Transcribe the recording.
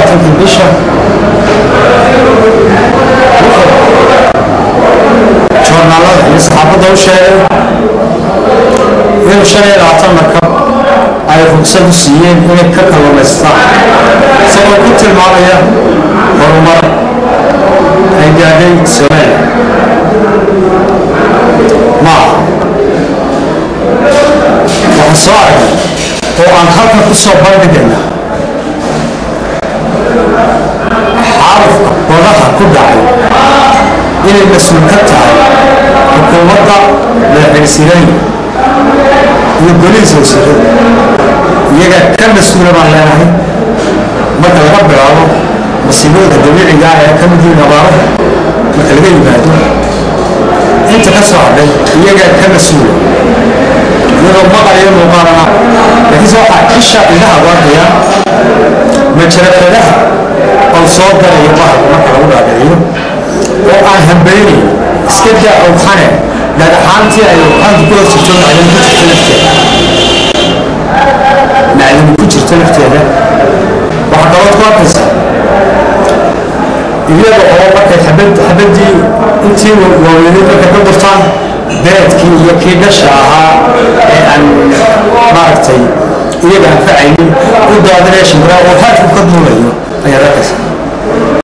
29-kii bisha wuxuu joornaalada iyo saxaafadda u sheegay inuu 25 markab ay rugsad u siiyeen inay ka kalluumaystaan, isagoo ku tilmaamaya horumar ay gaadhay Soomaaliya. Maaha, waxaan soo aragnay oo aan halkan ku soo bandhigayna xaalufka badaha ku dhacay inay mas-uul ka tahay xukuumadda madaxweyne Siiraanyo iyo golihiisa wasiirada. Iyaga ka mas-uula baan leenahay marka laga bilaabo masiibooyinka dabiiciga ah ee ka mid yihiin abaaraha, marka laga yimaado inta ka soo hadhay iyagaa ka mas-uula, iyadoo maqal iyo muuqaalana. Laakiinse waxaa isha indhaha u arkayaan majarafadaha oo soo galayo bahalka marka lagu dhaadhiciyo oo aan hambaynayn. Iska daa owxane, dhagaxaantii ay owxaantu ku hoos jirto macdani ku jirto lafteeda, macdani ku jirto lafteeda. Waxaa kalood ku arkaysaa iyaga oo markay xabad xabaddii intii waaweyneyd markay ka gurtaan, beedkii iyo kii dhasha ahaa ee aan maaragtay iyaga anfacaynin u daadinaya shimbiraha oo haadku ka duulayo ayaad arkaysaa.